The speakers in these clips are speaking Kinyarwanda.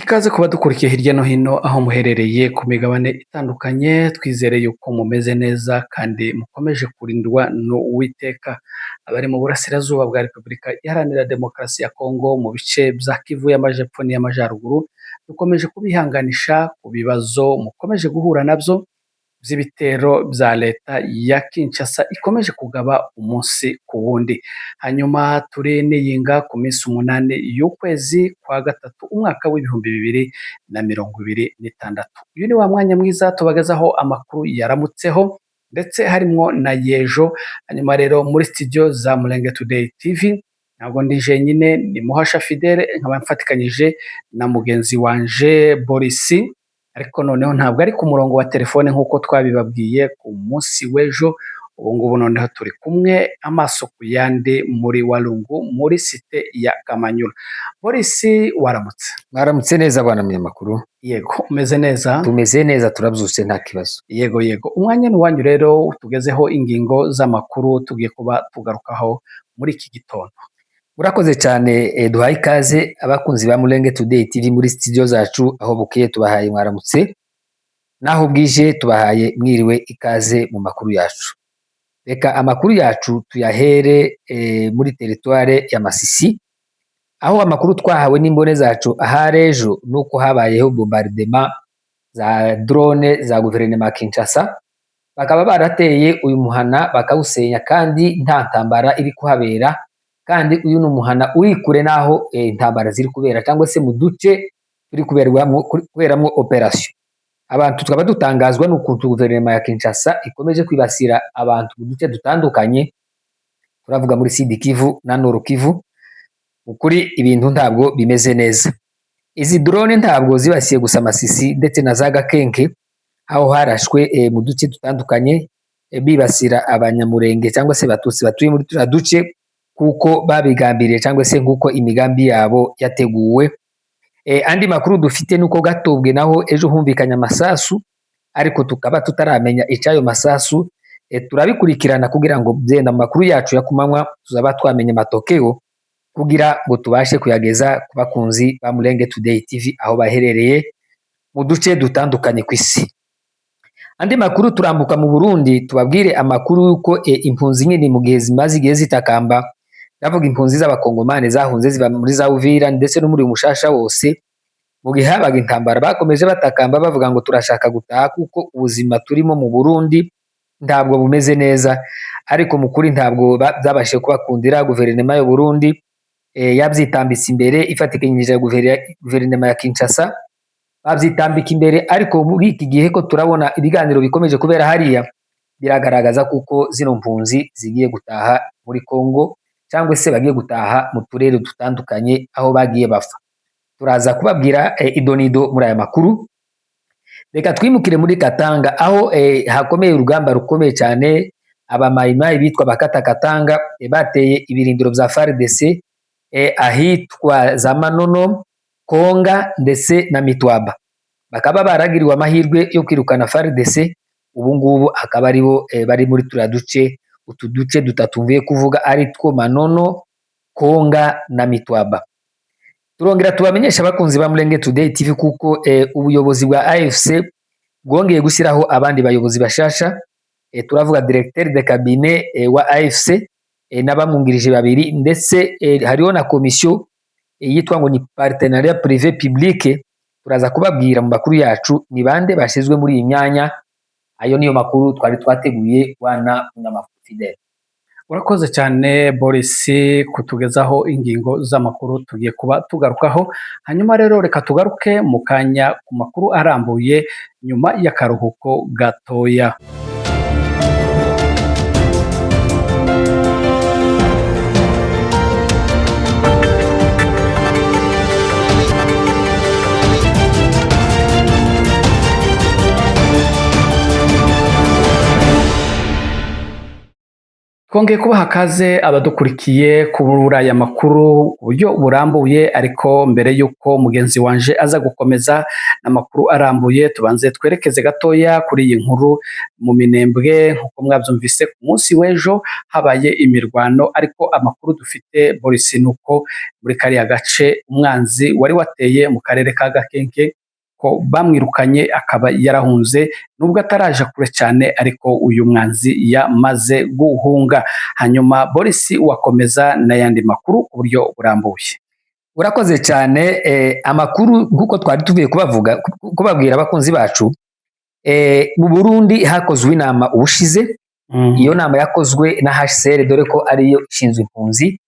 Ikaze kuba dukurikiye hirya no hino aho muherereye ku migabane itandukanye, twizere yuko mumeze neza kandi mukomeje kurindwa n'Uwiteka. Abari mu burasirazuba bwa Repubulika Iharanira Demokarasi ya Kongo mu bice bya Kivu y'Amajepfo n'iy'Amajyaruguru, dukomeje kubihanganisha ku bibazo mukomeje guhura nabyo by'ibitero bya leta ya Kinshasa ikomeje kugaba umunsi ku wundi. Hanyuma turi niyinga ku minsi 8 y'ukwezi kwa gatatu umwaka w'2026. Uyu ni wa mwanya mwiza tubagezaho amakuru yaramutseho ndetse harimo na yejo. Hanyuma rero muri studio za Mulenge Today TV ntabwo ndi jenyine, ni Muhasha Fidele nkaba mfatikanyije na mugenzi wanje Boris, ariko noneho ntabwo ari ku murongo wa telefone nk'uko twabibabwiye ku munsi w'ejo. Ubu ngubu noneho turi kumwe amaso ku yandi muri Walungu muri site ya Kamanyura. Boris, waramutse? Mwaramutse neza bwana munyamakuru. Yego, umeze neza? Tumeze neza, turabyutse nta kibazo. Yego yego, umwanya ni uwanyu rero, tugezeho ingingo z'amakuru tugiye kuba tugarukaho muri iki gitondo. Urakoze cyane, duhaye ikaze abakunzi ba Mulenge Today TV muri studio zacu. Aho bukeye tubahaye mwaramutse, naho bwije tubahaye mwiriwe, ikaze mu makuru yacu. Reka amakuru yacu tuyahere muri teritware ya Masisi, aho amakuru twahawe n'imbone zacu ahari ejo nuko habayeho bombardement za drone za guverinoma ya Kinshasa, bakaba barateye uyu muhana bakawusenya kandi nta ntambara iri kuhabera, kandi uyu ni umuhana uri kure n'aho intambara ziri kubera cyangwa se mu duce turi kuberamo operation. Abantu tukaba dutangazwa n'ukuntu guverinoma ya Kinshasa ikomeje kwibasira abantu mu duce dutandukanye, turavuga muri Sud Kivu na Nord Kivu. Ukuri ibintu ntabwo bimeze neza. Izi drone ntabwo zibasiye gusa Masisi ndetse na za Gakenke, aho harashwe mu duce dutandukanye, bibasira abanyamurenge cyangwa se Batutsi batuye muri turiya duce, kuko babigambiriye cyangwa se nk'uko imigambi yabo yateguwe. Andi makuru dufite nuko Gatobwe naho ejo humvikanye amasasu, ariko tukaba tutaramenya icyayo masasu. Turabikurikirana kugira ngo byenda amakuru yacu ya kumanywa tuzaba twamenya amatokeo, kugira ngo tubashe kuyageza ku bakunzi ba Mulenge Today TV aho baherereye mu duce dutandukanye ku isi. Andi makuru, turambuka mu Burundi tubabwire amakuru yuko impunzi nyine mu gihe zimaze igihe zitakamba, ndavuga impunzi z'abakongomani zahunze ziba muri za Uvira ndetse no muri Mushasha wose, mu gihe habaga intambara bakomeje batakamba bavuga ngo turashaka gutaha kuko ubuzima turimo mu Burundi ntabwo bumeze neza, ariko mu kuri ntabwo byabashije kubakundira. Guverinoma y'u Burundi yabyitambitse imbere ifatikanyije guverinoma ya Kinshasa, babyitambika imbere, ariko muri iki gihe ko turabona ibiganiro bikomeje kubera hariya, biragaragaza kuko zino mpunzi zigiye gutaha muri Kongo cyangwa se bagiye gutaha mu turere dutandukanye aho bagiye bava. Turaza kubabwira idonido muri aya makuru. Reka twimukire muri Katanga aho hakomeye urugamba rukomeye cyane. Abamayimayi bitwa bakata Katanga bateye ibirindiro bya FARDC ahitwa za Manono, Konga ndetse na Mitwaba, bakaba baragiriwe amahirwe yo kwirukana FARDC. Ubu ngubu akaba aribo bari muri turiya duce, utu duce dutatu mvuye kuvuga ari two Manono, Konga na Mitwaba. Turongera tubamenyesha abakunzi ba Mulenge Today TV kuko ubuyobozi bwa AFC bwongeye gushyiraho abandi bayobozi bashasha. Turavuga directeur de cabinet wa AFC n'abamwungirije babiri, ndetse hariho na komisiyo yitwa ngo ni partenariat privé public. Turaza kubabwira mu makuru yacu ni bande bashyizwe muri iyi myanya. Ayo niyo makuru twari twateguye, bwana munyamakuru Fidele. Urakoze cyane Boris kutugezaho ingingo z'amakuru tugiye kuba tugarukaho. Hanyuma rero reka tugaruke mu kanya ku makuru arambuye nyuma y'akaruhuko gatoya. Twongeye kubaha kaze abadukurikiye kuri aya makuru ku buryo burambuye, ariko mbere y'uko mugenzi wanje aza gukomeza amakuru arambuye, tubanze twerekeze gatoya kuri iyi nkuru mu Minembwe. Nk'uko mwabyumvise, ku munsi w'ejo habaye imirwano, ariko amakuru dufite, Boris, ni uko muri kariya gace umwanzi wari wateye mu karere ka Gakenke ko bamwirukanye, akaba yarahunze, nubwo ataraja kure cyane, ariko uyu mwanzi yamaze guhunga. Hanyuma Boris, wakomeza n'ayandi makuru ku buryo burambuye. Urakoze cyane. Amakuru nk'uko twari tuvuye kubavuga, kubabwira abakunzi bacu, mu Burundi hakozwe inama ubushize. Iyo nama yakozwe na HCR, dore ko ariyo ishinzwe impunzi.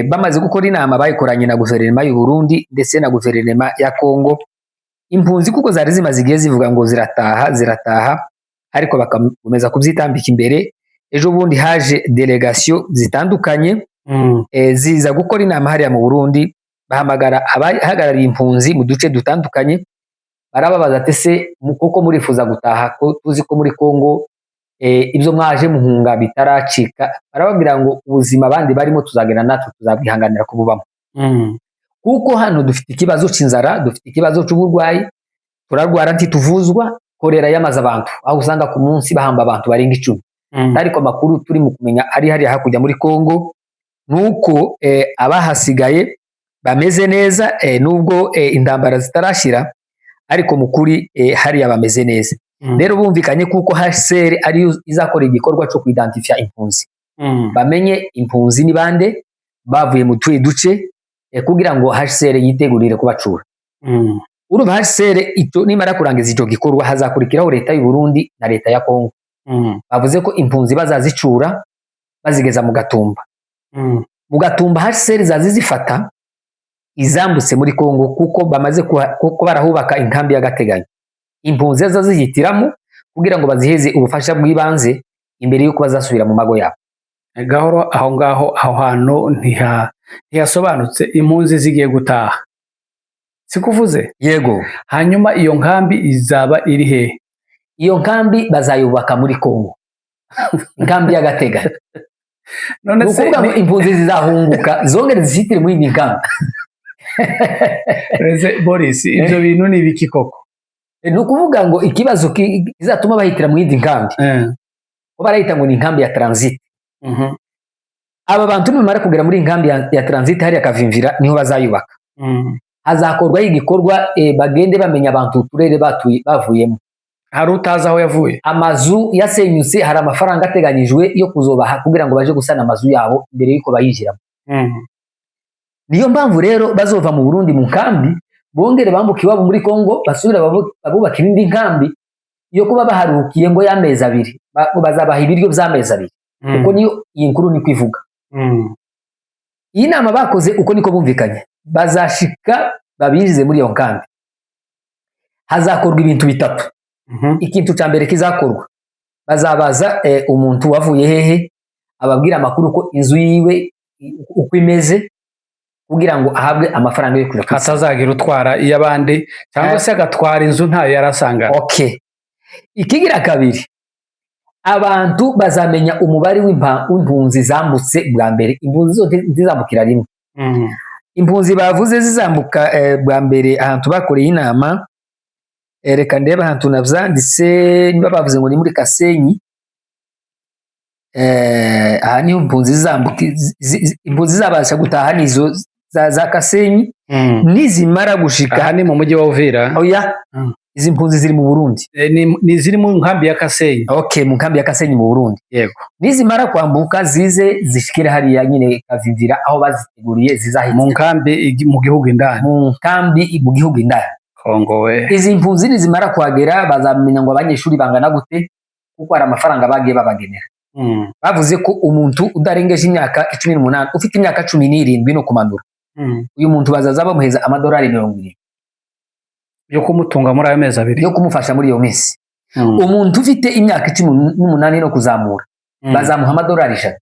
Bamaze gukora inama, bayikoranye na guverinoma y'u Burundi ndetse na guverinoma ya Congo. Impunzi kuko zari zimaze igihe zivuga ngo zirataha, zirataha, ariko bakakomeza kubyitambika imbere. Ejo bundi haje délégation zitandukanye, ziza gukora inama hariya mu Burundi. Bahamagara abahagarariye impunzi mu duce dutandukanye, barababaza ati: "Se kuko murifuza gutaha, ko tuzi ko muri Congo ibyo mwaje muhunga bitaracika?" Barababwira ngo: "Ubuzima abandi barimo tuzagenda natwe tuzabwihanganira kububamo, kuko hano dufite ikibazo cy'inzara, dufite ikibazo cy'uburwayi, turarwara ntituvuzwa. Korera yamaze abantu, aho usanga ku munsi bahamba abantu barenga 10." Ariko amakuru turi mu kumenya ari hariya hakurya muri Congo nuko abahasigaye bameze neza, nubwo intambara zitarashira, ariko mu kuri hariya bameze neza. Rero bumvikanye kuko HCR ariyo izakora igikorwa cyo kuidentifia impunzi, bamenye impunzi ni bande, bavuye mu tuye duce, kugira ngo HCR yitegurire kubacura. Urumva HCR icyo nimara kurangiza icyo gikorwa, hazakurikiraho leta y'u Burundi na leta ya Congo. Bavuze ko impunzi bazazicura bazigeza mu Gatumba. Mu Gatumba HCR zazizifata izambutse muri Congo, kuko bamaze kuko barahubaka inkambi y'agateganyo, impunzi zazihitiramo kugira ngo baziheze ubufasha bw'ibanze imbere y'uko bazasubira mu mago yabo. Gahoro aho ngaho, aho hantu ntihasobanutse. Impunzi zigiye gutaha, sikuvuze? Yego. Hanyuma iyo nkambi izaba iri hehe? Iyo nkambi bazayubaka muri Congo, inkambi y'agateganyo. None Ni se ukuvuga ngo impunzi zizahunguka zongere zishyitire muri iyi nkambi. Ese Boris, ibyo bintu ni ibiki koko? Ni ukuvuga ngo ikibazo kizatuma bahitira mu yindi nkambi, ko barahita ngo ni inkambi ya transit. Aba bantu nibamara kugera muri inkambi ya transit hariya Kavimvira, niho bazayubaka. Hazakorwaho igikorwa, bagende bamenya abantu uturere batuye bavuyemo. Hari utazi aho yavuye. Amazu yasenyutse, hari amafaranga ateganyijwe yo kuzobaha kugira ngo baje gusana amazu yabo mbere y'uko bayinjiramo. Niyo mpamvu rero bazova mu Burundi mu nkambi, bongere bambuke iwabo muri Congo, basubire babubaka indi nkambi yo kuba baharukiye ngo y'amezi 2. Bazabaha ibiryo by'amezi 2. Uko niyo iyi nkuru niko ivuga. Iyi nama bakoze, uko niko bumvikanye, bazashika babinjize muri iyo nkambi. Hazakorwa ibintu bitatu. Ikintu cya mbere kizakorwa, bazabaza umuntu wavuye hehe, ababwira amakuru ko inzu yiwe uko imeze, kugira ngo ahabwe amafaranga yo kuja kwisana. Hatazagira utwara iy'abandi, cyangwa se agatwara inzu ntayo yari asanganywe. Okay. Ikigira kabiri, abantu bazamenya umubare w'impunzi zambutse bwa mbere. Impunzi zo ntizambukira rimwe. Impunzi bavuze zizambuka bwa mbere, ahantu bakoreye inama, reka ndebe ahantu navyanditse, niba bavuze ngo ni muri Kasenyi. Aha niho impunzi zizambuka, impunzi zizabasha gutaha nizo za Kasenyi. Nizimara gushika Aha ni mu mujyi wa Uvira? Oya. Izi mpunzi ziri mu Burundi. Ni ziri mu nkambi ya Kasenyi. Okay, mu nkambi ya Kasenyi mu Burundi. Yego. Nizimara kwambuka zize zishikire hariya nyine Kavimvira aho baziteguriye zizahita. Mu nkambi mu gihugu indani. Mu nkambi mu gihugu indani. Kongo we! Izi mpunzi nizimara kuhagera, bazamenya ngo abanyeshuri bangana gute, kuko hari amafaranga bagiye babagenera. Bavuze ko umuntu udarengeje imyaka 18, ufite imyaka 17 no kumanura, uyu muntu bazaza bamuheza amadolari 70 yo kumutunga muri ayo mezi 2. Yo kumufasha muri iyo minsi. Umuntu ufite imyaka 18 no kuzamura, bazamuha amadolari 100,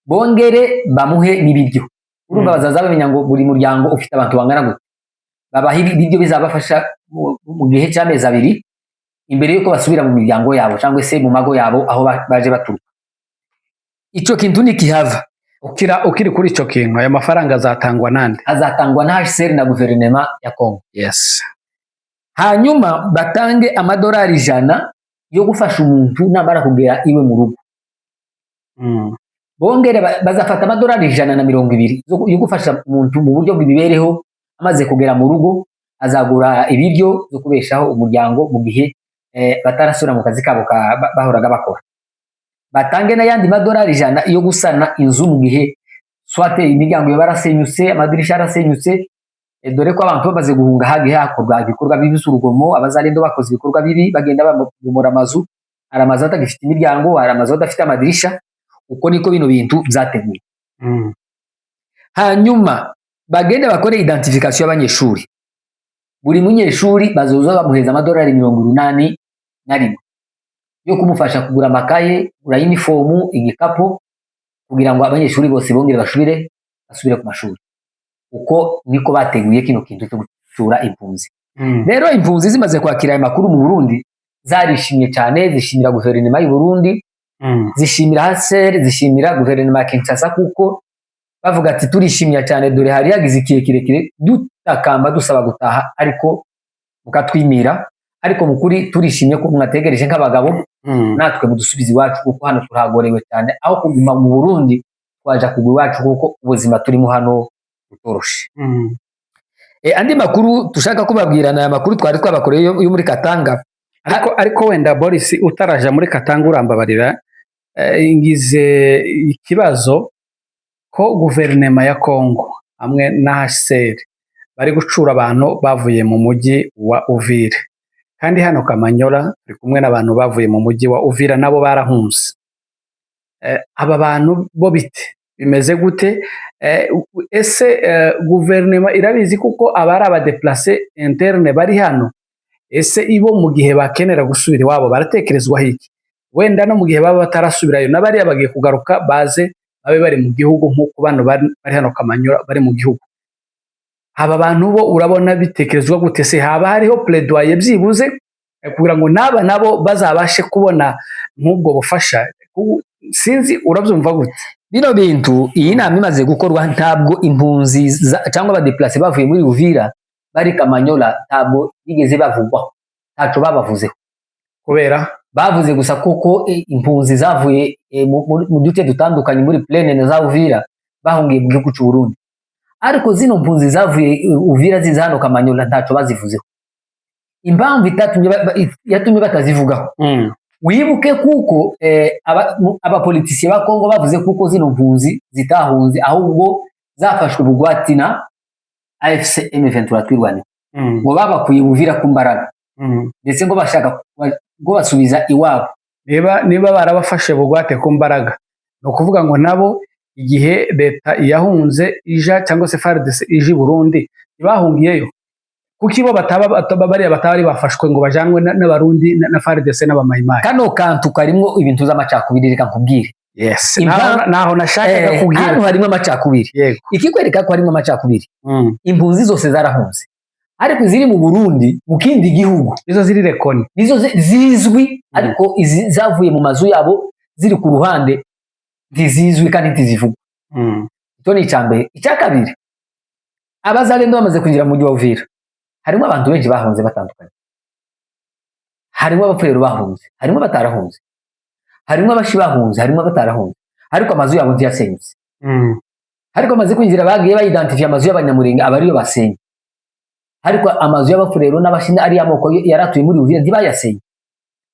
bongere bamuhe n'ibiryo. Urumva, bazaza bamenya ngo buri muryango ufite abantu bangana gute, babaha ibiryo bizabafasha mu gihe cy'amezi 2 imbere y'uko basubira mu miryango yabo cyangwa se mu mago yabo aho baje baturuka. Ico kintu nikihava. Ukiri kuri ico kintu, aya mafaranga azatangwa nande? Azatangwa na HCR na guverinema ya Congo. Hanyuma batange amadolari 100 yo gufasha umuntu namara kugera iwe mu rugo. Bongere bazafata amadolari 120 yo gufasha umuntu mu buryo bw'imibereho. Amaze kugera mu rugo azagura ibiryo byo kubeshaho umuryango mu gihe batarasubira mu kazi kabo bahoraga bakora. Batange n'ayandi madolari 100 yo gusana inzu mu gihe soit imiryango yoba yarasenyutse, amadirisha yarasenyutse, dore ko abantu bamaze guhunga hagiye hakorwa ibikorwa bibi by'urugomo. Abazalendo bakoze ibikorwa bibi, bagenda babomora amazu. Hari amazu atagifite imiryango, hari amazu adafite amadirisha. Uko niko bino bintu byateguwe. Hanyuma bagende bakore identification y'abanyeshuri. Buri munyeshuri bazoza bamuheza amadolari 81 yo kumufasha kugura amakaye, kugura uniform, igikapu, kugira ngo abanyeshuri bose bongere basubire ku mashuri. Uko niko bateguye kino kintu cyo gucyura impunzi. Rero impunzi zimaze kwakira aya makuru mu Burundi zarishimye cyane, zishimira guverinoma y'u Burundi, zishimira HCR, zishimira guverinoma ya Kinshasa, kuko bavuga ati: "Turishimye cyane, dore hari hagize igihe kirekire dutakamba dusaba gutaha, ariko mukatwimira. Ariko mu kuri turishimye ko mwategereje nk'abagabo, natwe mudusubize iwacu, kuko hano turagorewe cyane. Aho kuguma mu Burundi twaja kugwa iwacu, kuko ubuzima turimo hano butoroshe." Andi makuru dushaka kubabwira ni aya makuru twari twabakoreye yo muri Katanga. Ariko wenda Boris, utaraja muri Katanga, urambabarira, ngize ikibazo ko guverinoma ya Congo hamwe na HCR bari gucura abantu bavuye mu mujyi wa Uvira, kandi hano Kamanyola turi kumwe n'abantu bavuye mu mujyi wa Uvira, nabo barahunze. Aba bantu bo bite, bimeze gute? Ese guverinoma irabizi kuko aba ari aba déplacés internes bari hano? Ese ibo mu gihe bakenera gusubira iwabo baratekerezwaho iki? Wenda no mu gihe baba batarasubirayo, n'abariya bagiye kugaruka baze babe bari mu gihugu nk'uko bano bari hano Kamanyola bari mu gihugu. Aba bantu bo urabona bitekerezwa gute? Se haba hariho plaidoyer byibuze kugira ngo n'aba nabo bazabashe kubona nk'ubwo bufasha? Sinzi, urabyumva gute? Bino bintu, iyi nama imaze gukorwa, ntabwo impunzi cyangwa aba déplacés bavuye muri Uvira bari Kamanyola ntabwo bigeze bavugwaho, ntaco babavuzeho. Kubera? Bavuze gusa kuko impunzi zavuye mu duce dutandukanye muri plaine na za Uvira bahungiye mu gihugu cy'u Burundi, ariko zino mpunzi zavuye Uvira ziza hano Kamanyola ntaco bazivuzeho. Impamvu itatumye yatumye batazivugaho, wibuke kuko abapolitisiye ba Kongo bavuze kuko zino mpunzi zitahunze, ahubwo zafashwe bugwati na AFC M23 Twirwaneho, ngo babakuye Uvira ku mbaraga, ndetse ngo bashaka ngo basubiza iwabo. Niba barabafashe bugwate ku mbaraga, ni ukuvuga ngo nabo igihe leta yahunze ija, cyangwa se FARDC ije i Burundi, ntibahungiyeyo? Kuki bo bataba bariya bataba bari bafashwe ngo bajanwe n'Abarundi na FARDC n'abamayimayi? Kano kantu karimwo ibintu z'amacakubiri, reka nkubwire. Yes, naho nashakaga kubwira. Hano harimo amacakubiri. Ikikwereka ko harimo amacakubiri, impunzi zose zarahunze, ariko iziri mu Burundi, mu kindi gihugu, izo ziri reconnues, nizo zizwi, ariko izi zavuye mu mazu yabo ziri ku ruhande ntizizwi kandi ntizivugwa. Icyo ni icya mbere. Icya kabiri, abazalendo bamaze kwinjira mu mujyi wa Uvira, harimo abantu benshi bahunze batandukanye. Harimo abapfurero bahunze, harimo abatarahunze, harimo abashi bahunze, harimo abatarahunze, ariko amazu yabo ntiyasenyutse. Ariko amaze kwinjira bagiye bayidantifiye amazu y'Abanyamurenge aba ariyo basenya, ariko amazu y'Abafurero n'Abashina, ariya moko yaratuye muri Uvira, ntibayasenye.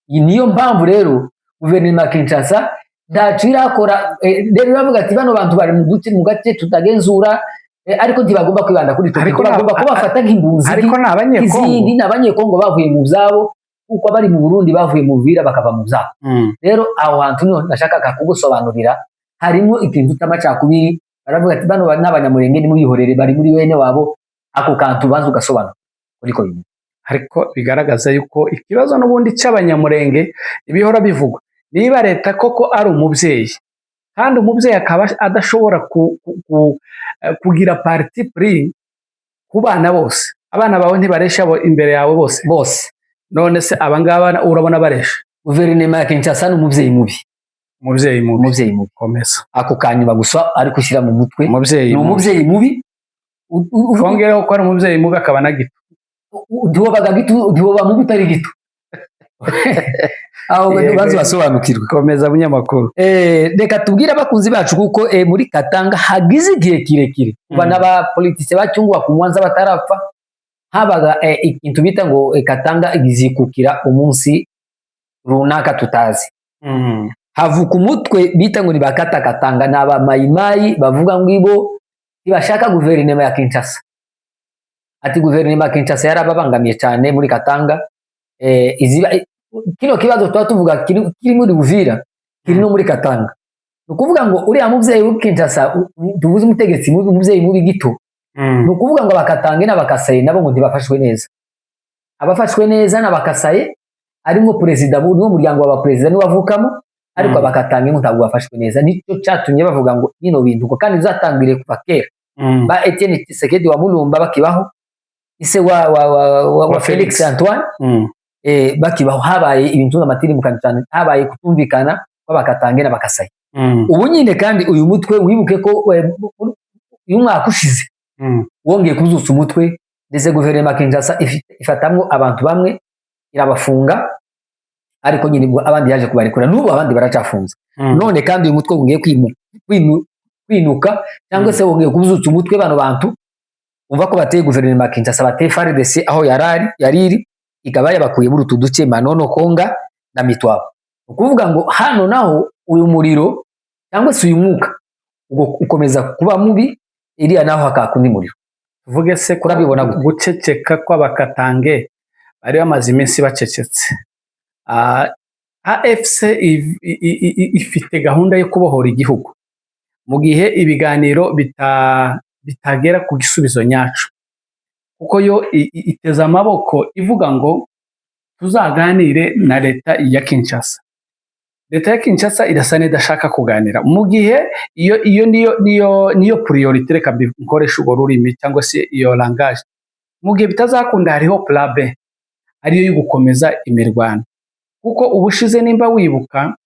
Iyi niyo mpamvu rero guverinoma ya Kinshasa ntaco irakora. Rero bavuga ati bano bantu bari mu duce, mu gace tutagenzura, ariko ntibagomba kwibanda kuri twe, Ariko bagomba kubafata nk'impunzi ariko ni Abanyekongo. Izindi ni Abanyekongo bavuye mu byabo, kuko abari mu Burundi bavuye mu Uvira bakava mu byabo. Rero aho hantu niho nashakaga kugusobanurira, harimo ikintu cy'amacakubiri. Baravuga ati bano n'Abanyamurenge nimubihorere, bari muri bene wabo. Ako kantu banza ugasobanura ariko bimeze. Ariko bigaragaza yuko ikibazo n'ubundi cy'Abanyamurenge ibihora bivugwa, niba leta koko ari umubyeyi, kandi umubyeyi akaba adashobora kugira parti pris ku bana bose. Abana bawe ntibaresha imbere yawe bose? Bose. None se abangaba urabona baresha? Guverinoma ya Kinshasa ni umubyeyi mubi. Umubyeyi mubi. Umubyeyi mubi. Komeza. Ako kanyuma gusa ari gushyira mu mutwe. Umubyeyi Ni mubi. umubyeyi mubi. Twongereho ko ari umubyeyi mubi akaba na gito. Ntiwobaga gito, ntiwoba mubi utari gito aho. Yego. Bazi basobanukirwe. Komeza, munyamakuru. Reka tubwire abakunzi bacu kuko muri Katanga hagize igihe kirekire kuva n'abapolitisiye ba Kyungu wa Kumwanza batarapfa, habaga ikintu bita ngo Katanga izikukira umunsi runaka tutazi. Havuka umutwe bita ngo ni bakata Katanga, ni abamayimayi bavuga ngo ibo ntibashaka guverinoma ya Kinshasa. Ati guverinoma ya Kinshasa yarababangamiye cyane muri Katanga. Kino kibazo tuba tuvuga kiri muri Uvira kiri no muri Katanga. Ni ukuvuga ngo uriya mubyeyi w'i Kinshasa, tuvuze umutegetsi mubi, umubyeyi mubi gito, ni ukuvuga ngo abakatange n'abakasaye nabo ngo ntibafashwe neza. Abafashwe neza n'abakasaye, arimo perezida, niwo muryango wa perezida niwe avukamo, ariko abakatange ngo ntabwo bafashwe neza. Nicyo cyatumye bavuga ngo bino bintu ngo kandi bizatangire kuva kera ba Etienne Tshisekedi wa Mulumba bakibaho, ise wa Wa Felix Felix. Antoine, bakibaho habaye ibintu n'amatirimukanyo cyane, habaye kutumvikana kw'abakatange n'abakasaye. Ubu nyine kandi uyu mutwe, wibuke ko uyu mwaka ushize wongeye kuzutsa umutwe, ndetse guverinoma ya Kinshasa ifatamwo abantu bamwe irabafunga, ariko nyine ubwo abandi yaje kubarekura, n'ubu abandi baracafunze. None kandi uyu mutwe wongeye kwinuka cyangwa se wongeye kuzutsa umutwe. Bano bantu umva ko bateye guverinoma ya Kinshasa, bateye FARDC aho yari iri, ikaba yabakuye muri utu duce Manono, Konga na Mitwabo. Ni ukuvuga ngo hano naho uyu muriro cyangwa se uyu mwuka ubwo ukomeza kuba mubi, iriya naho hakaka undi muriro. Tuvuge se ko Urabibona gute? guceceka kw'abakatange, bari bamaze iminsi bacecetse, AFC ifite gahunda yo kubohora igihugu mu gihe ibiganiro bitagera ku gisubizo nyacu, kuko yo iteze amaboko ivuga ngo tuzaganire na leta ya Kinshasa. Leta ya Kinshasa irasa n'idashaka kuganira mu gihe iyo niyo priorité, reka nkoresha urwo rurimi cyangwa se iyo langage. Mu gihe bitazakunda, hariho plan B, ariyo yo gukomeza imirwano, kuko ubushize nimba wibuka,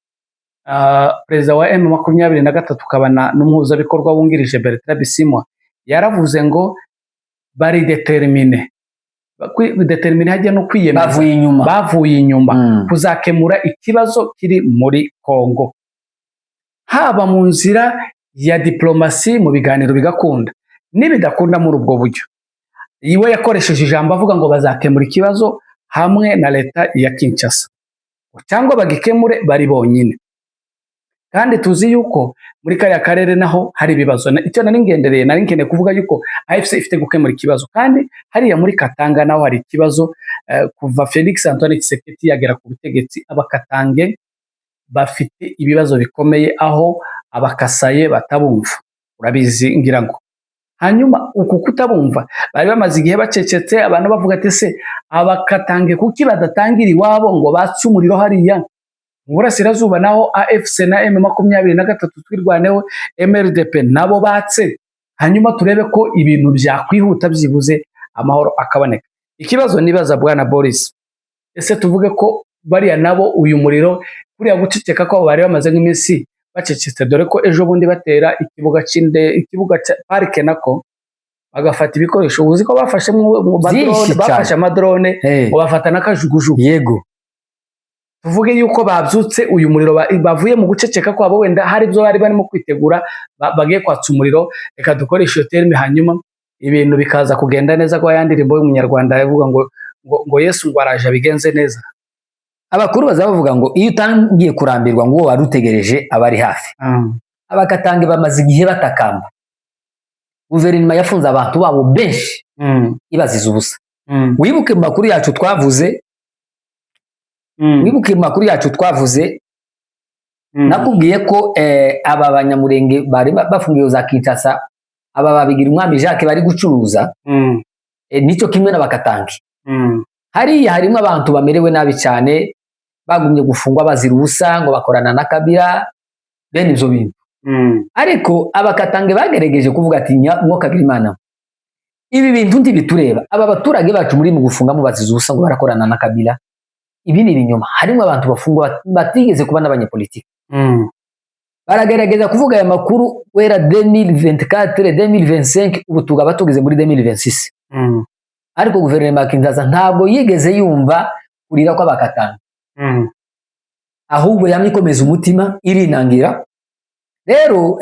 perezida wa M23 ukaba n'umuhuzabikorwa wungirije Bertrand Bisimwa yaravuze ngo bari déterminés. Déterminés hajya no kwiyemeza. Bavuye inyuma. Bavuye inyuma kuzakemura ikibazo kiri muri Kongo, haba mu nzira ya diplomasi, mu biganiro bigakunda, nibidakunda muri ubwo buryo, iwe yakoresheje ijambo avuga ngo bazakemura ikibazo hamwe na leta ya Kinshasa cyangwa bagikemure bari bonyine. Kandi tuzi yuko muri kariya karere naho hari ibibazo. Icyo nari ngendereye, nari nkeneye kuvuga yuko AFC ifite gukemura ikibazo, kandi hariya muri Katanga naho hari ikibazo. Kuva Felix Antoine Tshisekedi yagera ku butegetsi, abakatange bafite ibibazo bikomeye, aho abakasaye batabumva, urabizi ngira ngo. Hanyuma uku kutabumva, bari bamaze igihe bacecetse, abantu bavuga ati: "Se abakatange kuki badatangira iwabo ngo batse umuriro hariya mu burasirazuba, naho AFC na M23 twirwaneho, MRDP nabo batse, hanyuma turebe ko ibintu byakwihuta, byibuze amahoro akaboneka?" Ikibazo nibaza, bwana Boris, ese tuvuge ko bariya nabo uyu muriro, kuriya guceceka ko bari bamaze nk'iminsi bacecetse, dore ko ejo bundi batera ikibuga cy'inde, ikibuga cya parike nako, bagafata ibikoresho, uzi ko bafashe mu Byinshi madrone, cyane. bafashe amadrone, ngo bafata n'akajugujugu? Yego. Tuvuge yuko babyutse uyu muriro, bavuye mu guceceka kwabo, wenda hari ibyo bari barimo kwitegura, bagiye kwatsa umuriro, reka dukoreshe iyo terme, hanyuma ibintu bikaza kugenda neza, kwa ya ndirimbo y'umunyarwanda ivuga ngo Yesu ngo araje abigenze neza? Abakuru baza bavuga ngo iyo utangiye kurambirwa, ngo uwo wari utegereje aba ari hafi. Abakatange bamaze igihe batakamba. Guverinoma yafunze abantu babo benshi ibaziza ubusa. Wibuke mu makuru yacu twavuze, wibuke mu makuru yacu twavuze, nakubwiye ko aba banyamurenge bari bafungiwe za Kinshasa, aba babigira umwami Jacques bari gucuruza, nicyo kimwe n'abakatange. Hariya harimo abantu bamerewe nabi cyane, bagumye gufungwa bazira ubusa, ngo bakorana na Kabila, bene ibyo bintu. Ariko abakatange bagerageje kuvuga ati: "Mwokagira Imana, ibi bintu ntibitureba. Aba baturage bacu muri mu gufunga mubaziza ubusa ngo barakorana na Kabila, ibi ni ibinyoma." Harimo abantu bafungwa batigeze kuba n'abanyepolitiki. Baragerageza kuvuga aya makuru wera 2024, 2025, ubu tukaba tugeze muri 2026. Ariko guverinoma ya Kinshasa ntabwo yigeze yumva kurira kw'Abakatanga, ahubwo yamye ikomeza umutima irinangira. Rero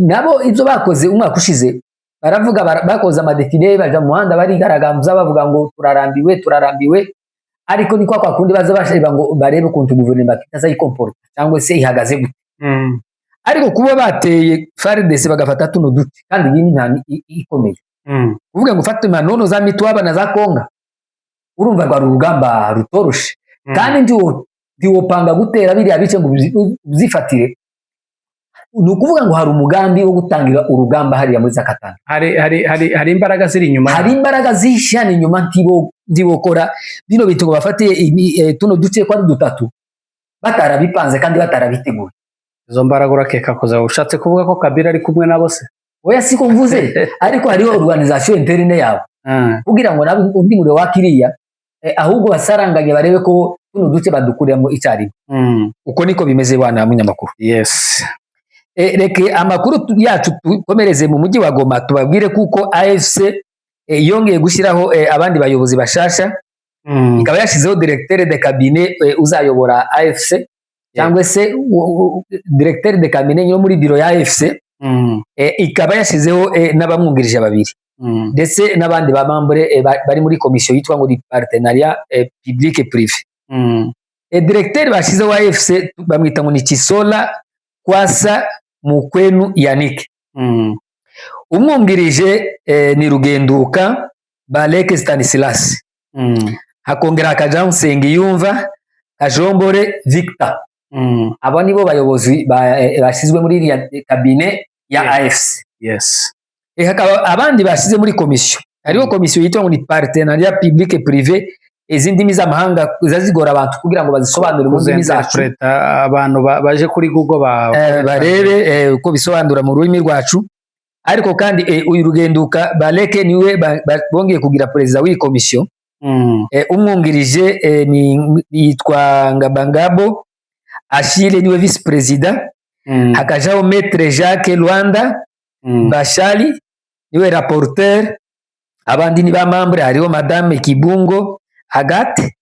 nabo ibyo bakoze umwaka ushize, baravuga bakoze ama défilé, baja mu muhanda barigaragambya, bavuga ngo turarambiwe, turarambiwe. Ariko ni kwa kundi baza bareba ngo barebe ukuntu guverinoma ya Kinshasa yikomporta cyangwa se ihagaze gute. Ariko kuba bateye FARDC bagafata tuno duce, kandi iyi ni intambwe ikomeye, kuvuga ngo ufate Manono, za Mitwaba na za Konga, urumva rwari urugamba rutoroshe. Kandi ntiwopanga gutera biriya bice ngo ubyifatire. Ni ukuvuga ngo hari umugambi wo gutangira urugamba hariya muri za Katanga. Hari imbaraga ziri inyuma. Hari imbaraga zihishe hano inyuma. Ntibokora bino bintu ngo bafate tuno duce ko ari dutatu batarabipanze kandi batarabiteguye. Izo mbaraga urakeka kuza ushatse kuvuga ko Kabila ari kumwe nabo se? Oya, siko mvuze, ariko hariho organisation interne yabo kugira ngo nabo undi muriro wa kiriya, ahubwo basaranganye barebe ko tuno duce badukuriramo icyarimwe. Uko niko bimeze, bwana munyamakuru. Reke amakuru yacu tukomereze mu mujyi wa Goma, tubabwire kuko AFC yongeye gushyiraho abandi bayobozi bashasha. Ikaba yashyizeho directeur de cabinet uzayobora AFC, cyangwa se directeur de cabinet yo muri biro ya AFC. Ikaba yashyizeho n'abamwungirije babiri, ndetse n'abandi ba membre bari muri komisiyo yitwa ngo ni partenariat public privé. Directeur bashyizeho wa AFC bamwita ngo ni Chisola Kwasa Mukwenu Yannick. Umwungirije ni Rugenduka Baleke Stanislas. Hakongera hakajaho Nsengiyumva Kajombore Victor. Abo nibo bayobozi bashyizwe muri iriya cabinet ya AFC. Hakaba abandi bashyize muri komisiyo. Hariho komisiyo yitwa ngo ni partenariat public privé. Izi ndimi z'amahanga ziza zigora abantu kugira ngo bazisobanure mu ndimi zacu. Kuzinterpreta, abantu baje kuri Google ba Barebe uko bisobanura mu rurimi rwacu. Ariko kandi uyu Rugenduka Baleke niwe bongeye kugira perezida w'iyi komisiyo. Umwungirije ni yitwa Ngabangabo Achille, niwe vice perezida. Hakajaho Maître Jacques Rwanda Bashali, niwe rapporteur. Abandi ni ba membre, hariho Madame Kibungo Agathe,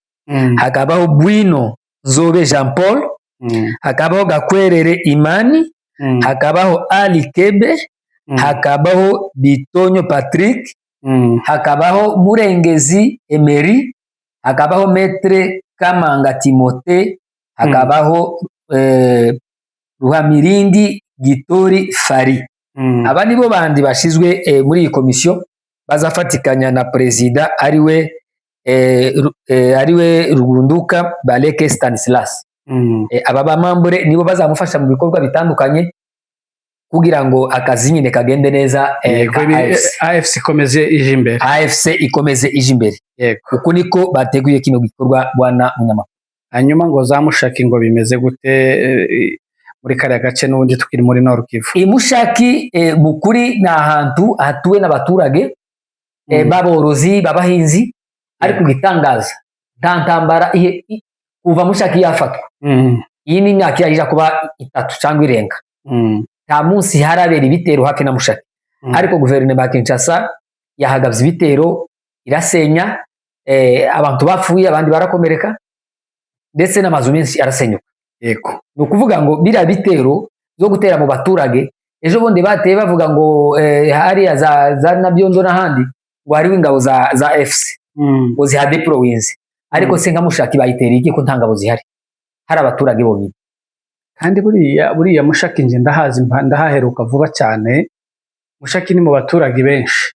hakabaho Bwino Nzobe Jean Paul, hakabaho Gakwerere Imani, hakabaho Ali Kebe, hakabaho Bitonyo Patrick, hakabaho Murengezi Emery, hakabaho Maître Kamanga Timote, hakabaho Ruhamirindi Gitori Fari. Aba nibo bandi bashizwe muri iyi komisiyo bazafatikanya na perezida, ariwe Rugunduka Baleke Stanislas. Aba ba membre nibo bazamufasha mu bikorwa bitandukanye kugira ngo akazi nyine kagende neza, ka AFC. AFC ikomeze ije imbere. AFC ikomeze ije imbere. Uku niko bateguye kino gikorwa, bwana munyamakuru. Hanyuma ngo za Mushaki ngo bimeze gute, muri kariya gace n'ubundi tukiri muri Nord Kivu? Imushaki mu kuri ni ahantu hatuwe n'abaturage b'aborozi, b'abahinzi. Ariko igitangaza, nta ntambara kuva Mushaki yafatwa, iyi ni imyaka ija kuba 3 cyangwa irenga, nta munsi harabera ibitero hafi na Mushaki. Ariko guverinoma ya Kinshasa yahagabye ibitero, irasenya, abantu bapfuye, abandi barakomereka, ndetse n'amazu menshi arasenyuka. Ni ukuvuga ngo biriya bitero byo gutera mu baturage, ejo bundi bateye bavuga ngo hariya za Nabyondo n'ahandi ngo hariho ingabo za FC ngo zihadeployinze. Ariko se nka Mushaki bayitera iki ko nta ngabo zihari, hari abaturage bonyine? Kandi buriya Mushaki nje ndahazi, ndahaheruka vuba cyane. Mushaki ni mu baturage benshi.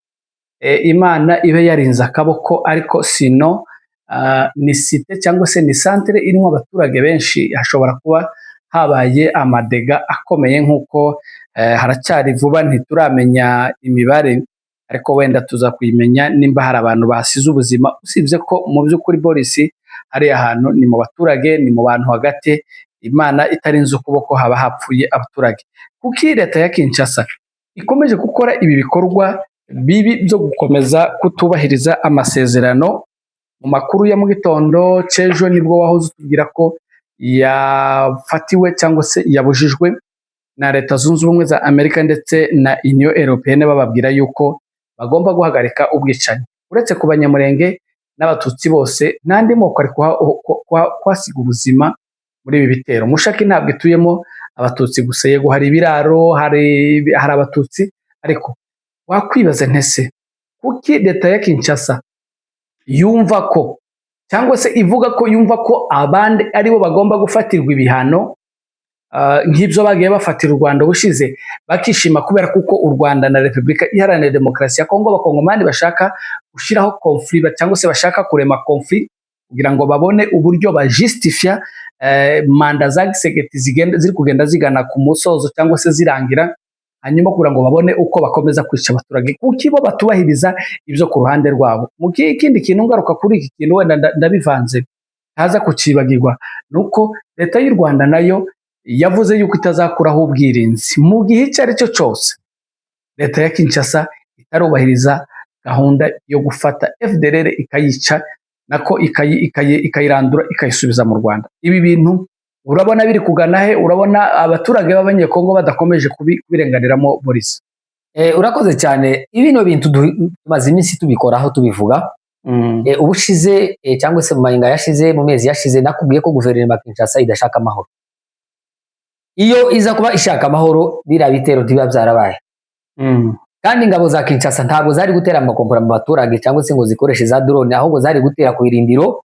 Imana ibe yarinze akaboko, ariko sino ni cité cyangwa se ni centre irimo abaturage benshi, hashobora kuba habaye ama dégâts akomeye. Nk'uko haracyari vuba, ntituramenya imibare, ariko wenda tuza kuyimenya nimba hari abantu basize ubuzima. Usibye ko mu by'ukuri, Boris, hariya hantu ni mu baturage, ni mu bantu hagati. Imana itarinze ukuboko haba hapfuye abaturage. Kuki leta ya Kinshasa ikomeje gukora ibi bikorwa bibi byo gukomeza kutubahiriza amasezerano? Mu makuru ya mu gitondo c'ejo nibwo wahoze utubwira ko yafatiwe cyangwa se yabujijwe na Leta Zunze Ubumwe za Amerika ndetse na Union Européenne, bababwira yuko bagomba guhagarika ubwicanyi uretse ku Banyamurenge n'Abatutsi bose n'andi moko ari kuhasiga ubuzima muri ibi bitero. Mushaki ntabwo ituyemo Abatutsi gusa, yego hari ibiraro, hari Abatutsi, ariko wakwibaza ntese kuki leta ya Kinshasa yumva ko, cyangwa se ivuga ko yumva ko abandi aribo bagomba gufatirwa ibihano, nk'ibyo bagiye bafatira u Rwanda ubushize, bakishima kubera kuko u Rwanda na Repubulika Iharanira Demokarasi ya Kongo, Abakongomani bashaka gushyiraho conflit cyangwa se bashaka kurema conflit kugira ngo babone uburyo bajustifia manda za Tshisekedi zigenda ziri kugenda zigana ku musozo cyangwa se zirangira, hanyuma kugira ngo babone uko bakomeza kwica abaturage. Kuki bo batubahiriza ibyo ku ruhande rwabo? Mu kindi kintu ngaruka kuri iki kintu, wenda ndabivanze ntaza kukibagirwa, ni uko leta y'u Rwanda nayo yavuze yuko itazakuraho ubwirinzi mu gihe icyo ari cyo cyose leta ya Kinshasa itarubahiriza gahunda yo gufata FDLR ikayica, nako ikayirandura, ikayisubiza mu Rwanda. Ibi bintu urabona biri kugana he? Urabona abaturage b'Abanyekongo badakomeje kubirenganiramo, Boris? Urakoze cyane. Bino bintu tumaze iminsi tubikoraho, tubivuga. Ubushize cyangwa se mu mayinga yashize, mu mezi yashize, nakubwiye ko guverinoma ya Kinshasa idashaka amahoro. Iyo iza kuba ishaka amahoro, biriya bitero ntibiba byarabaye. Kandi ingabo za Kinshasa ntabwo zari gutera amakompora mu baturage cyangwa se ngo zikoreshe za drone, ahubwo zari gutera ku birindiro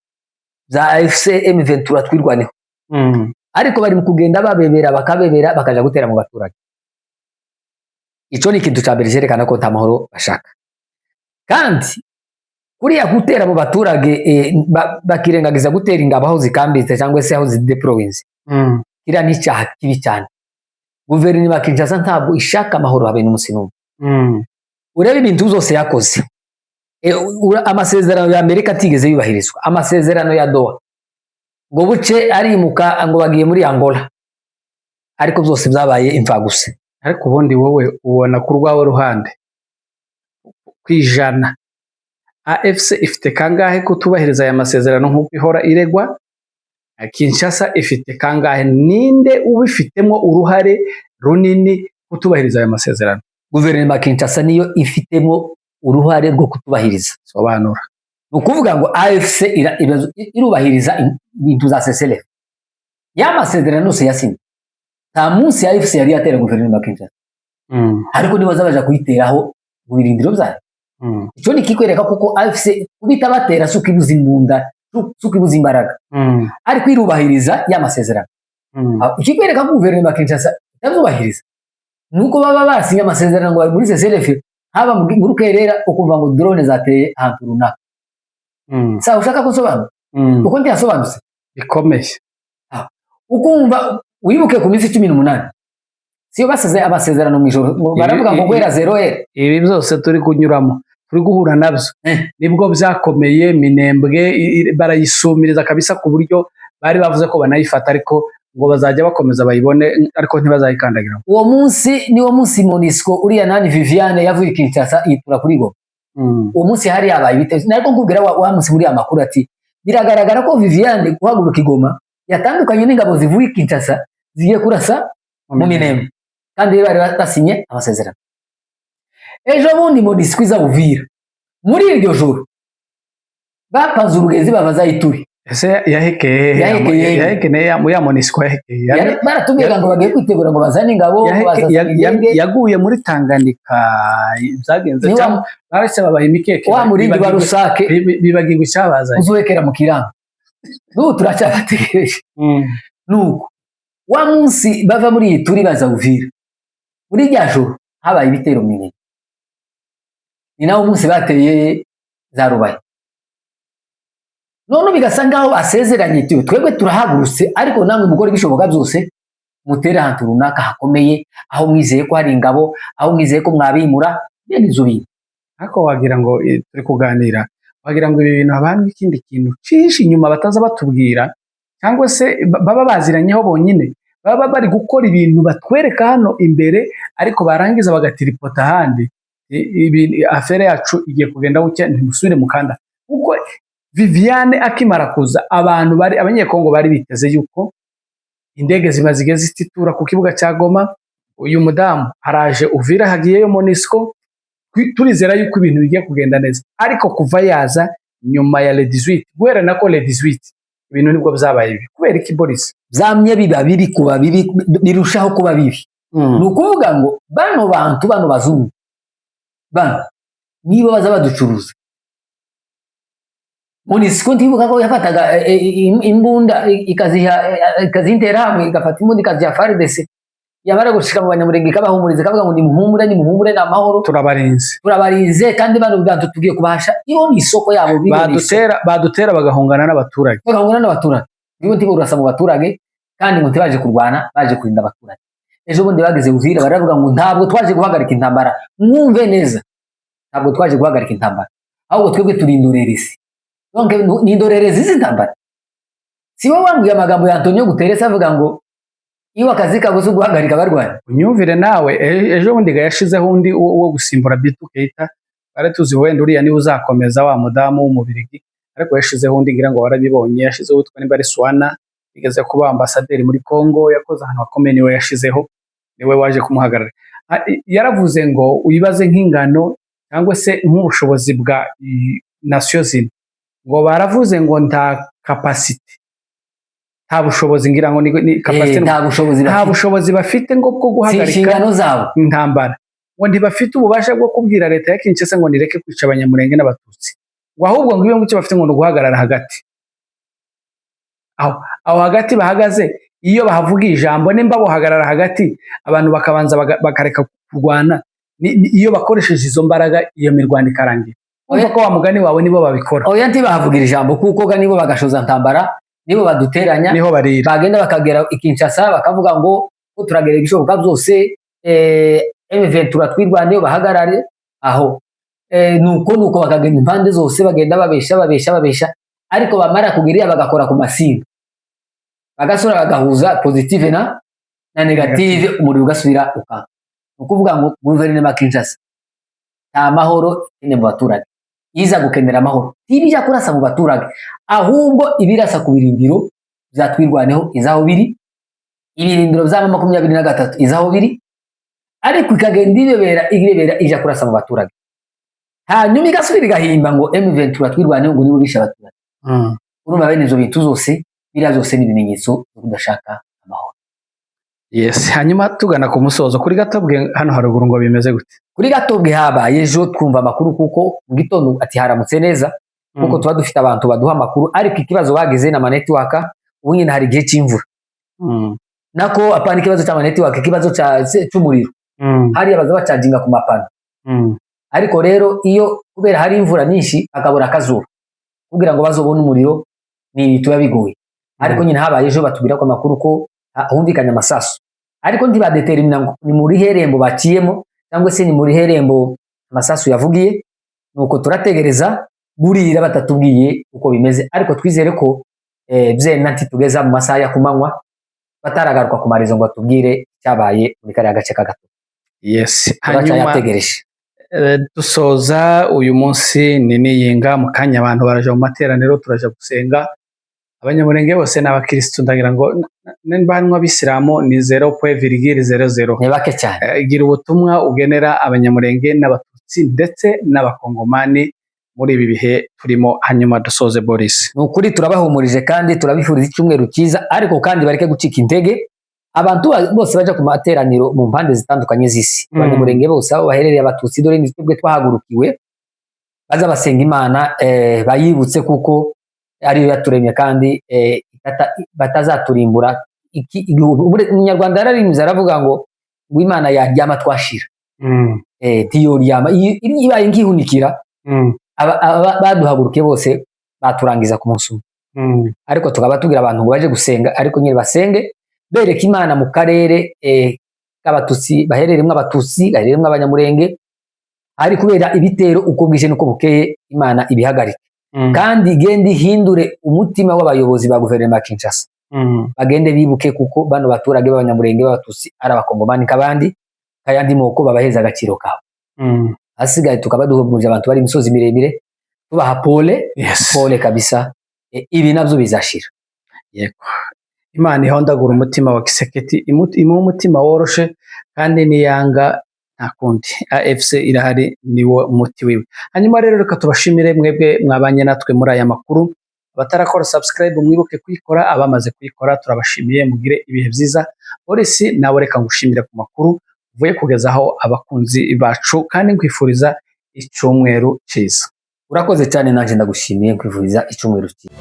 za AFC M23 Twirwaneho. Ariko bari mu kugenda babebera, bakabebera, bakaja gutera mu baturage. Ico ni ikintu ca mbere cyerekana ko nta mahoro bashaka. Kandi kuriya gutera mu baturage, bakirengagiza gutera ingabo aho zikambitse cyangwa se aho zideployinze, kiriya ni icyaha kibi cyane. Guverinoma ya Kinshasa ntabwo ishaka amahoro habe n'umunsi n'umwe. Urebe ibintu byose yakoze. Amasezerano ya Amerika atigeze yubahirizwa, amasezerano ya Doha, ngo buce arimuka ngo bagiye muri Angola, ariko byose byabaye imfagusa. Ariko ubundi wowe ubona ku rwawe ruhande, ku ijana AFC ifite kangahe kutubahiriza aya masezerano nk'uko ihora iregwa? Kinshasa ifite kangahe? Ninde ubifitemo uruhare runini kutubahiriza aya masezerano? Guverinoma ya Kinshasa niyo ifitemo uruhare rwo kutubahiriza. Sobanura. Ni ukuvuga ngo AFC irubahiriza ibintu za CCLF, ya masezerano yose yasinye. Nta munsi AFC yari yatera guverinoma ya Kinshasa, ariko niba baja kuyiteraho mu birindiro byayo, icyo ni ikikwereka kuko AFC kubita batera si uko ibuza imbunda, si uko ibuza imbaraga, ariko irubahiriza ya masezerano. Ikikwereka ko guverinoma ya Kinshasa itazubahiriza ni uko baba basinye amasezerano ngo bari muri CCLF, haba mu rukerera ukumva ngo drone zateye ahantu runaka. Sawa, ushaka ko nsobanura? Uko ntiyasobanutse? Bikomeye. Ukumva wibuke ku minsi 18 siyo basize amasezerano mu ijoro, ngo baravuga ngo guhera 0 heure. Ibi byose turi kunyuramo, turi guhura nabyo, nibwo byakomeye. Minembwe barayisumiriza kabisa, ku buryo bari bavuze ko banayifata, ariko ngo bazajya bakomeza bayibone ariko ntibazayikandagira. Uwo munsi niwo munsi MONUSCO, uriya nani, Viviane, yavuye i Kinshasa yitura kuri Goma. Uwo munsi hari yabaye ibitero. Nariko nkubwira wa munsi muri ya makuru ati biragaragara ko Viviane guhaguruka i Goma yatandukanye n'ingabo zivuye i Kinshasa zigiye kurasa mu Minembwe, kandi bari basinye amasezerano. Ejo bundi MONUSCO iza Uvira, muri iryo joro bapanze urugezi bava za Ituri. Ese yahekeye hehe? Yahekeye hehe? Yahekeye ya MONUSCO yahekeye Baratubwira ngo bagiye kwitegura ngo bazane ingabo, ngo bazane indege. Yaguye muri Tanganyika, byagenze Ni cyangwa bahise babaha imikeke? Wa murindi wa Rusake. Bibagirwa icyabazanye. Uzuwekera mu kirango, n'ubu turacyabategereje. Nuko wa munsi bava muri iyi turi baza Uvira, muri rya joro habaye ibitero minini. Ni nawo munsi bateye za Rubaya. None bigasa ngaho basezeranye tuyo twebwe turahagurutse, ariko namwe mukora ibishoboka byose mutere ahantu runaka hakomeye, aho mwizeye ko hari ingabo, aho mwizeye ko mwabimura bene izo bintu. Ariko wagira ngo turi kuganira, wagira ngo ibi bintu haba harimo ikindi kintu cyinshi inyuma bataza batubwira, cyangwa se baba baziranyeho bonyine, baba bari gukora ibintu batwereka hano imbere, ariko barangiza bagatiripota ahandi. Ibi affaire yacu igiye kugenda buke, ntimusubire mukanda. Kuko Viviane akimara kuza, abantu bari Abanyekongo bari biteze yuko indege ziba zigiye zititura ku kibuga cya Goma. Uyu mudamu haraje Uvira, hagiyeyo MONUSCO, turizera yuko ibintu bigiye kugenda neza. Ariko kuva yaza nyuma ya le 18, guhera nako le 18, ibintu nibwo byabaye bibi. Kubera iki, Boris? Byamye biba bibi, kuba bibi, birushaho kuba bibi. Ni ukuvuga ngo bano bantu, bano bazungu, bano nibo baza baducuruza. MONUSCO, ntibuka ko yafataga imbunda ikaziha, ikaziha Interahamwe, igafata imbunda ikaziha FARDC, yamara gushika mu Banyamurenge ikabahumuriza, ikavuga ngo nimuhumure, nimuhumure, ni amahoro. Turabarinze. Turabarinze, kandi bano bantu tugiye kubahasha. Iyo ni isoko yabo, bibo ni isoko. Badutera bagahungana n'abaturage. Bagahungana n'abaturage. Nibo ntiborasa mu baturage, kandi ngo ntibaje kurwana, baje kurinda abaturage. Ejo bundi bageze Uvira baravuga ngo ntabwo twaje guhagarika intambara. Mwumve neza, ntabwo twaje guhagarika intambara, ahubwo twebwe turi indorerezi. Donc ni indorerezi z'intambara. Si wowe wambwiye amagambo ya Antonio Guterres avuga ngo iyo akazi kabo si uguhagarika abarwanyi? Unyumvire nawe, ejo bundi ga yashizeho undi wo gusimbura Bitu Keita. Twari tuzi wenda uriya niwe uzakomeza, wa mudamu w'Umubirigi, ariko yashizeho undi, ngira ngo warabibonye. Yashizeho witwa nimba ari Swana, yigeze kuba ambasaderi muri Congo, yakoze ahantu hakomeye, niwe yashizeho, niwe waje kumuhagararira. Yaravuze ngo wibaze nk'ingano cyangwa se nk'ubushobozi bwa Nations Unies, ngo baravuze ngo nta capacité, nta bushobozi, ngira ngo ni capacité. Nta bushobozi nta bafite. Bushobozi bafite ngo bwo Si guhagarika inshingano zabo. intambara, ngo ntibafite ububasha bwo kubwira leta ya Kinshasa ngo nireke kwica Abanyamurenge n'Abatutsi, ngo ahubwo ngo iyo ngicyo bafite ngo ni uguhagarara hagati aho hagati bahagaze. Iyo bahavuga ijambo, nimba buhagarara hagati, abantu bakabanza bakareka kurwana, iyo bakoresheje izo mbaraga iyo mirwano ikarangira. Urumva ko wa mugani wawe nibo babikora. Oya, ntibahavugira ijambo, kuko ga nibo bagashoza ntambara, nibo baduteranya. Niho barira. Bagenda bakagera i Kinshasa bakavuga ngo ko turagera ibishoboka byose, M23 twirwaneho bahagarare aho. Nuko bakagenda impande zose, bagenda babesha, babesha, babesha, ariko bamara kugera bagakora ku masinga, bagasura, bagahuza positive na négative, umuriro ugasubira ukaka. Ni ukuvuga ngo guverinoma ya Kinshasa nta mahoro ikeneye mu baturage. Iza gukenera amahoro, ntibijya kurasa mu baturage, ahubwo ibirasa ku birindiro bya Twirwaneho izaho biri, ibirindiro bya 23 izaho biri, ariko ikagenda ibebera, irebera, ija kurasa mu baturage, hanyuma igasubira igahimba ngo M23 Twirwaneho ngo nibo bishe abaturage. Urumva bene izo bintu zose, biriya byose ni ibimenyetso byo kudashaka amahoro. Yes, hanyuma tugana ku musozo, kuri Gatobwe hano haruguru ngo bimeze gute? Kuri Gatobwe habaye ejo, twumva amakuru kuko mu gitondo ati haramutse neza, kuko tuba dufite abantu baduha amakuru, ariko ikibazo bagize na ma network. Ubu nyine hari igihe cy'imvura. Nako apana ikibazo cy'ama network, ikibazo cy'umuriro. Hariya baza bacaginga ku mapano. Ariko rero iyo kubera hari imvura nyinshi, bakabura akazuba kugira ngo bazobone umuriro, ni ibintu biba bigoye. Ariko nyine habaye ejo, batubwira ko amakuru ko humvikanye amasasu, ariko ntibadetermina ngo ni muri herembo baciyemo cyangwa se ni muri herembo amasasu yavugiye. Nuko turategereza burira batatubwiye uko bimeze, ariko twizere ko byenda ntitugeza mu masaha ya kumanywa bataragaruka ku marezo ngo batubwire icyabaye muri kariya gace ka Gato. Yes, hanyuma Turacyayategereje. Dusoza, uyu munsi ni niyinga, mu kanya abantu baraja mu materaniro, turaja gusenga. Abanyamurenge bose ni abakirisitu, ndagira ngo nimba harimo abisilamu ni 0.00. Ni bake cyane. Gira ubutumwa ugenera Abanyamurenge n'Abatutsi ndetse n'Abakongomani muri ibi bihe turimo, hanyuma dusoze, Boris. Ni ukuri turabahumurije kandi turabifuriza icyumweru cyiza, ariko kandi bareke gucika intege. Abantu bose baja ku materaniro mu mpande zitandukanye z'isi, Abanyamurenge bose aho baherereye, Abatutsi, dore ni twebwe twahagurukiwe, baza basenga Imana, bayibutse kuko ariyo yaturemye, kandi batazaturimbura. Umunyarwanda yararimbye aravuga ngo Imana yaryama twashira. Ntiyoryama. Ibaye nkihunikira, baduhagurukiye bose baturangiza ku munsi umwe. Ariko tukaba tubwira abantu ngo baje gusenga, ariko nyine basenge bereka Imana mu karere k'Abatutsi baherereyemo, Abatutsi gaherereyemo Abanyamurenge, ari kubera ibitero uko bwije n'uko bukeye, Imana ibihagarike, kandi igende ihindure umutima w'abayobozi ba guverinoma ya Kinshasa. Bagende bibuke kuko bano baturage b'Abanyamurenge, b'Abatutsi, ari Abakongomani nk'abandi, kayandi moko, babaheza agaciro kabo. Hasigaye tukaba duhumurije abantu bari imisozi miremire, tubaha pole. Pole kabisa. Ibi nabyo bizashira. Yego, Imana ihondagura umutima wa Tshisekedi, imuhe umutima woroshe. Kandi niyanga, nta kundi, AFC irahari, niwo muti wiwe. Hanyuma rero reka tubashimire mwebwe mwabanye natwe muri aya makuru. Abatarakora subscribe, mwibuke kuyikora. Abamaze kuyikora, turabashimiye, mugire ibihe byiza. Boris, nawe reka ngushimire ku makuru uvuye kugezaho abakunzi bacu, kandi nkwifuriza icyumweru cyiza. Urakoze cyane, nanjye ndagushimiye, nkwifuriza icyumweru cyiza.